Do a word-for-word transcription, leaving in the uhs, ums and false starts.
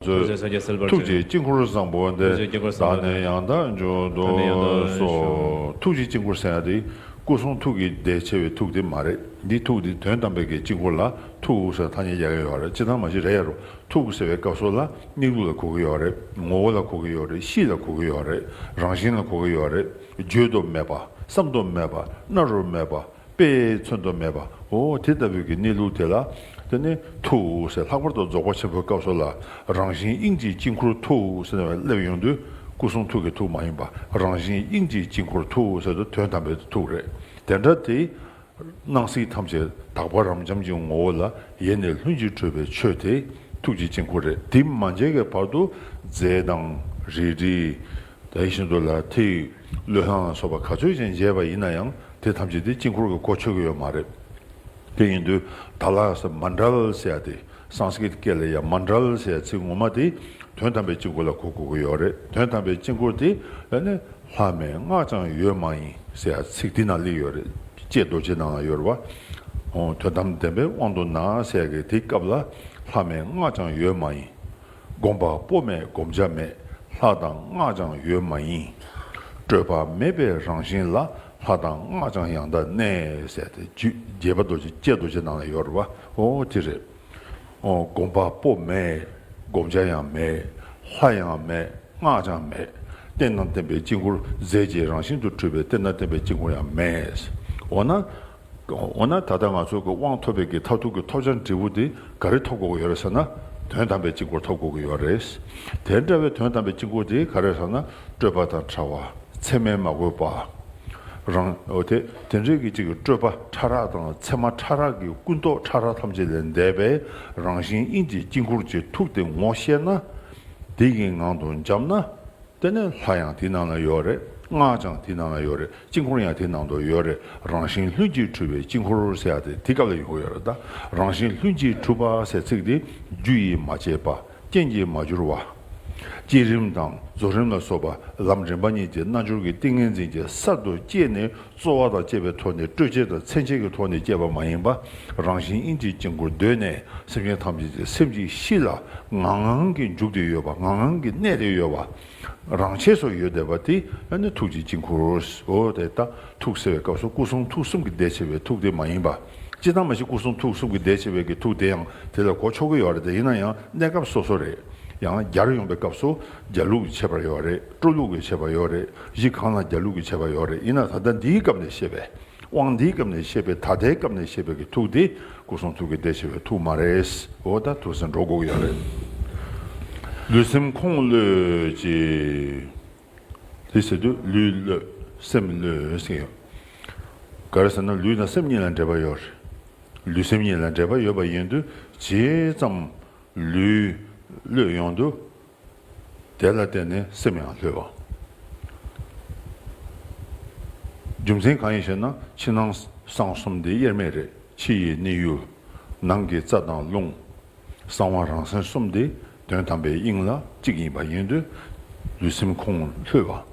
ཚོས། ཐུགས་རྗེ་ཆེ། ཐུགས་རྗེའི་དཀྱིལ་འཁོར་བཟང་པོ་འདི། བདག་ནི་ཡང་དག་འབྱུང་དུ་གསོལ། ཐུགས་རྗེའི་དཀྱིལ་འཁོར་ཟེར་ཡ་དེ་སྐུ་གསུང་ཐུགས་ཀྱི་བདེ་ཆེ་བའི་ཐུགས་དེ་མ་རེད། འདི་ཐུགས་འདི་དོན་དམ་པའི་གི་དཀྱིལ་འཁོར་ལ་ཐུགས་ཟེར་ཐ་སྙད་རྒྱག་གི་ཡོད་རེད། སྤྱིར་བཏང་མ་གཞི་རེད་ཡ་རོ། ཐུགས་ཟེར་བའི་སྐབས་སུ་ལ་གནས་ལུགས་ལ་གོ་གི་ཡོད་རེད། ངོ་བོ་ལ་གོ་གི་ཡོད་རེད། གཤིས་ལ་གོ་གི་ཡོད་རེད། རང་བཞིན་ལ་གོ་གི་ཡོད་རེད། བརྗོད་དུ་མེད་པ། བསམ་དུ་མེད་པ། སྨྲ་རུ་མེད་པ། དཔེས་མཚོན་དུ་མེད་པ། འོ་དེ་ལྟ་བུའི་གི་གནས་ལུགས་དེ་ལ། དེ་ནི་ཐུགས་ཟེར། ལྷག་པར་དུ་རྫོགས་པ་ཆེན་པོའི་སྐབས་སུ་ལ་རང་བཞིན་དབྱིངས་ཀྱི་དཀྱིལ་འཁོར་ཐུགས་ཟེར་ནས་སླེབས་ཡོང་དུས། སྐུ་གསུང་ཐུགས་ཀྱི་ཐུགས་མ་ཡིན་པ། རང་བཞིན་དབྱིངས་ཀྱི་དཀྱིལ་འཁོར་ཐུགས་ཟེར་དུས་དོན་དམ་པའི་ཐུགས་རེད། དེ་འདྲ་དེ། སྣང་སྲིད་ཐམས་ཅད་དག་པ་རབ་འབྱམས་ཀྱི་ངོ་བོ་ལ་ཡེ་ནས་ལྷུན་གྱིས་གྲུབ་པའི་ཆོས་དེ་ཐུགས་ཀྱི་དཀྱིལ་འཁོར་རེད། དེ་མ་མཇལ་བའི་བར་དུ་རྫས་དང་རིལ་རིལ། དེ་བཞིན་དུ་ལ་ཐིག་བློས་བསླང་ལ་སོགས་པ་ག་ཚོད་ཅིག་མཇལ་བ་ཡིན་ན་ཡང་། དེ་ཐམས་ཅད་དེ་དཀྱིལ་འཁོར་གྱི་གོ་ཆོད་ཀྱི་ཡོད་མ་རེད། དེ་ཡིན་དུས་ད་ལ་སོགས་མཎྜལ་ཟེར་ཡ་དེ། སཾ་སྐྲྀཏ་སྐད་ལ་ཡ་མཎྜལ་ཟེར་ཡ་ཚིག་ངོ་མ་དེ་དོན་དམ་པའི་དཀྱིལ་འཁོར་ལ་གོ་དགོས་ཀྱི་ཡོད་རེད། དོན་དམ་པའི་དཀྱིལ་འཁོར་དེ་ཨ་ནི་ལྷ་མེད་སྔགས་ཀྱང་ཡོད་མ་ཡིན་ཟེར་ཡ་ཚིག་དེ་ནང་སླེབས་ཡོད་རེད། ལྕེ་རྡོ་རྗེ་ནང་ལ་ཡོད་རེད་བ། འོ་དོན་དམ་བདེན་པའི་དབང་དུ་ན་ཟེར་ཡ་གི་དེ་སྐབས་ལ་ལྷ་མེད་སྔགས་ཀྱང་ཡོད་མ་ཡིན། བསྒོམ་པ་པོ་མེད་བསྒོམ་བྱ་མེད། ལྷ་དང་སྔགས་ཀྱང་ཡོད་མ་ཡིན། སྤྲོས་པ་མེད་པའི་རང་བཞིན་ལ། ལྷ་དང་སྔགས་ཀྱང་ཡང་དག་གནས་ཟེར་ཏེ་རྒྱུད་རྒྱས་པ་རྡོ་རྗེ་ལྕེ་རྡོ་རྗེ་ནང་ལ་ཡོད་རེད་བ། འོ་དེ་རེད། འོ་བསྒོམ་པ་པོ་མེད། བསྒོམ་བྱ་ཡང་མེད། ལྷ་ཡང་མེད། སྔགས་ཀྱང་མེད། རྟེན་དང་བརྟེན་པའི་དཀྱིལ་འཁོར་རྫས་ཀྱི་རང་བཞིན་དུ་གྲུབ་པའི་རྟེན་དང་བརྟེན་པའི་དཀྱིལ་འཁོར་ཡང་མེད། འོ་ན། འོ་ན་ད་ལྟ་ང་ཚོ་གི་དབང་ཐོབ་པའི་གི་མཐར་ཐུག་གི་ཐོབ་བྱ་འབྲས་བུ་དེ་ག་རེ་ཐོབ་དགོས་ཀྱི་ཡོད་རེད་ཟེར་ན། དོན་དམ་པའི་དཀྱིལ་འཁོར་ཐོབ་དགོས་ཀྱི་ཡོད་རེད། དེ་འདྲ་བའི་དོན་དམ་པའི་དཀྱིལ་འཁོར་དེ་ག་རེ་ཟེར་ན། སྤྲོས་པ་དང་བྲལ་བ། མཚན་མས་མ་གོས་པ། རང་། འོ་དེ་དེ་འདྲའི་གི་ཅིག་གི་སྤྲོས་པ་ཕྲ་རགས་དང་མཚན་མ་ཕྲ་རགས་ཀྱི་ཀུན་རྟོག་ཕྲ་རགས་ཐམས་ཅད་ལས་འདས་པའི་རང་བཞིན་དབྱིངས་ཀྱི་དཀྱིལ་འཁོར་གྱི་ཐུགས་དེ་ངོ་ཤེས་ན། དེ་གི་ངང་དུ་འབྱམས་ན། དེ་ནས་ལྷ་ཡང་དེའི་ནང་ན་ཡོད་རེད། སྔགས་ཀྱང་དེའི་ནང་ན་ཡོད་རེད། དཀྱིལ་འཁོར་ཡང་དེའི་ནང་དུ་ཡོད་རེད། རང་བཞིན་ལྷུན་གྱིས་གྲུབ་པའི་དཀྱིལ་འཁོར་ཟེར་ཡ་དེ་དེ་སྐབས་ལ་ཡོང་གི་ཡོད་རེད་ད། རང་བཞིན་ལྷུན་གྱིས་གྲུབ་པ་ཟེར་ཚིག་དེ་རྒྱུ་ཡིས་མ་བསྐྱེད་པ། རྐྱེན་གྱིས་མ་གྱུར་བ། བསྐྱེད་རིམ་དང་རྫོགས་རིམ་ལ་སོགས་པ་ལམ་རིམ་པ་གཉིས་ཀྱི་རྣལ་འབྱོར་གྱི་ཏིང་ངེ་འཛིན་གྱིས་གསར་དུ་བསྐྱེད་ནས། རྩོལ་བ་དང་བཅས་པའི་ཐོག་ནས་སྤྲོས་བཅས་དང་མཚན་བཅས་ཀྱི་ཐོག་ནས་བསྐྱེད་པ་མ་ཡིན་པ། རང་བཞིན་དབྱིངས་ཀྱི་དཀྱིལ་འཁོར་གདོད་ནས་སེམས་ཅན་ཐམས་ཅད་ཀྱི་སེམས་ཀྱི་གཤིས་ལ་ངང་ངང་གིས་འཇུག་སྟེ་ཡོད་པ། ངང་ངང་གིས་གནས་ཏེ་ཡོད་པ། རང་ཆས་སུ་ཡོད་བསྡད་པ་དེ་ཨ་ནི་ཐུགས་ཀྱི་དཀྱིལ་འཁོར། འོ་དེ་ལྟ་ཐུགས་ཟེར་བའི་སྐབས་སུ་སྐུ་གསུང་ཐུགས་གསུམ་གྱི་བདེ་ཆེ་བའི་ཐུགས་དེ་མ་ཡིན་པ། སྤྱིར་བཏང་མ་གཞི་སྐུ་གསུང་ཐུགས་གསུམ་གྱི་བདེ་ཆེ་བའི་གི་ཐུགས་དེ་ཡང་དེ་ལ་གོ་ཆོག་གི་ཡོད་རེད་དེ། ཡིན་ན་ཡང་གནས་སྐབས་སོ་སོ་རེད། ཡང་རྒྱར་ཡོང་པའི་སྐབས་སུ་རྒྱ་ལུགས་ཀྱི་ཁྱད་པར་ཡོད་རེད། སྤྲོ་ལུགས་ཀྱི་ཁྱད་པར་ཡོད་རེད། གཞི་གང་ལ་རྒྱ་ལུགས་ཀྱི་ཁྱད་པར་ཡོད་རེད། ཡིན་ན་ད་ལྟ་འདིའི་སྐབས་ནས་བཤད་པའི། དབང་འདིའི་སྐབས་ནས་བཤད་པའི། ད་ལྟའི་སྐབས་ནས་བཤད་པའི་གི་ཐུགས་དེ་སྐུ་གསུང་ཐུགས་ཀྱི་བདེ་ཆེ་བའི་ཐུགས་མ་རེད། འོ་ད་ཐུགས་སེམས་འགྲོ་དགོས་ཀྱི་ཡོད་རེད། ལུས་སེམས་ཁོང་གློད་ཅིག་དེ་ཟེར་དུས་ལུས་གློད། སེམས་གློད་ཟེར་ཡོད། ག་རེ་ཟེར་ན་ལུས་དང་སེམས་གཉིས་ལ་འབྲེལ་བ་ཡོད་རེད། ལུས་སེམས་གཉིས་ལ་འབྲེལ་བ་ཡོད་པ་ཡིན་དུས་ཇི་ཙམ་ལུས་གློད་ཡོང་དུས། དེ་ལ་བརྟེན་ནས་སེམས་ཡང་ལྷོད་པ། རྒྱུ་མཚན་གང་ཡིན་ཞེ་ན། ཕྱི་ནང་གསང་གསུམ་དེ་དབྱེར་མེད་རེད། ཕྱི་ཡི་གནས་ཡུལ། ནང་གི་རྩ་དང་རླུང་། གསང་བ་རང་སེམས་གསུམ་དེ་དོན་དམ་པའི་དབྱིངས་ལ་གཅིག་ཡིན་པ་ཡིན་དུས། ལུས་སེམས་ཁོང་ལྷོད་པ།